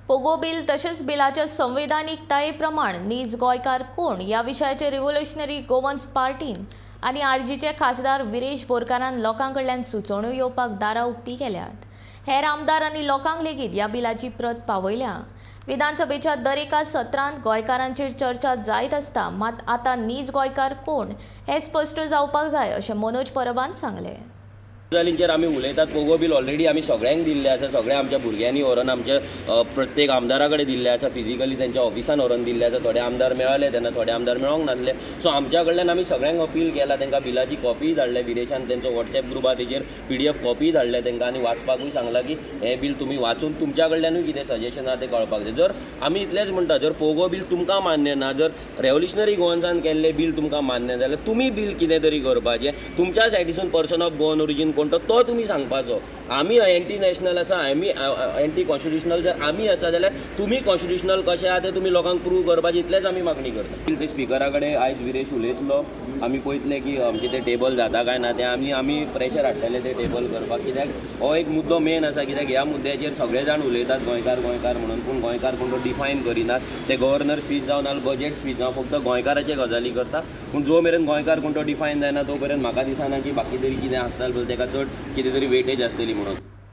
पोगो बिल तशेंच बिलाच्या संविधानिकताये प्रमाण नीज गोंयकार कोण ह्या विशयाचेर रिव्होल्युशनरी गोवन्स पार्टीन आनी आरजीचे खासदार विरेश बोरकारान लोकां कडल्यान सुचोवण्यो येवपाक दारां उक्ती केल्यात. हेर आमदार आनी लोकांक लेगीत ह्या बिलाची प्रत पावयल्या. विधानसभेच्या दर एका सत्रांत गोंयकारांचेर चर्चा जायत आसता, मात आतां नीज गोंयकार कोण हें स्पश्ट जावपाक जाय अशें मनोज परबान सांगलें. गजालींचेर आमी उलयतात. पोगो बील ऑलरेडी आमी सगळ्यांक दिल्लें आसा. सगळ्या आमच्या भुरग्यांनी व्हरोन आमच्या प्रत्येक आमदारा कडेन दिल्लें आसा, फिजिकली तेंच्या ऑफिसान व्हरोन दिल्लें आसा. थोडे आमदार मेळले तेन्ना, थोडे आमदार मेळोंक नासले. सो आमच्या कडल्यान आमी सगळ्यांक अपील केला. तांकां बिलाची कॉपीय धाडल्या. विरेशान तेंचो वॉट्सॅप ग्रुप आहा, तेजेर पीडीएफ कॉपीय धाडल्या तांकां आनी वाचपाकूय सांगलां की हें बील तुमी वाचून तुमच्या कडल्यानूय कितें सजेशन आहा तें कळपाक जाय. जर आमी इतलेंच म्हणटा, जर पोगो बील तुमकां मान्य ना, जर रेव्होल्युशनरी गोवन्सान केल्लें बील तुमकां मान्य जाल्यार तुमी बील कितें तरी करपाचें. तुमच्या सायडीसून पर्सन ऑफ गोवन ओरिजीन कोण तो, तो तुमी सांगपाचो. आमी एंटी नॅशनल आसा, आमी एंटी कॉन्स्टिट्युशनल जर आमी आसा जाल्यार तुमी कॉन्स्टिट्युशनल कशे आहा तें तुमी लोकांक प्रूव करपाचें, इतलेंच आमी मागणी करता. ते स्पिकरा कडेन आयज विरेश उलयतलो. आमी पळयतले की आमचें तें टेबल जाता काय ना तें. आमी आमी प्रेशर हाडटले तें टेबल करपाक, कित्याक हो एक मुद्दो मेन आसा, कित्याक ह्या मुद्द्याचेर सगळे जाण उलयतात गोंयकार गोंयकार म्हणून, पूण गोंयकार कोण तो डिफायन करिनात. ते गव्हर्नर स्पीच जावं नाल्यार बजेट स्पीच जावं, फक्त गोंयकाराचे गजाली करता. पूण जो मेरेन गोंयकार कोण तो डिफायन जायना, तो मेरेन म्हाका दिसना की बाकी तरी कितें आसता जाल्यार तेका चड कितें तरी वेटेज आसतली म्हणून.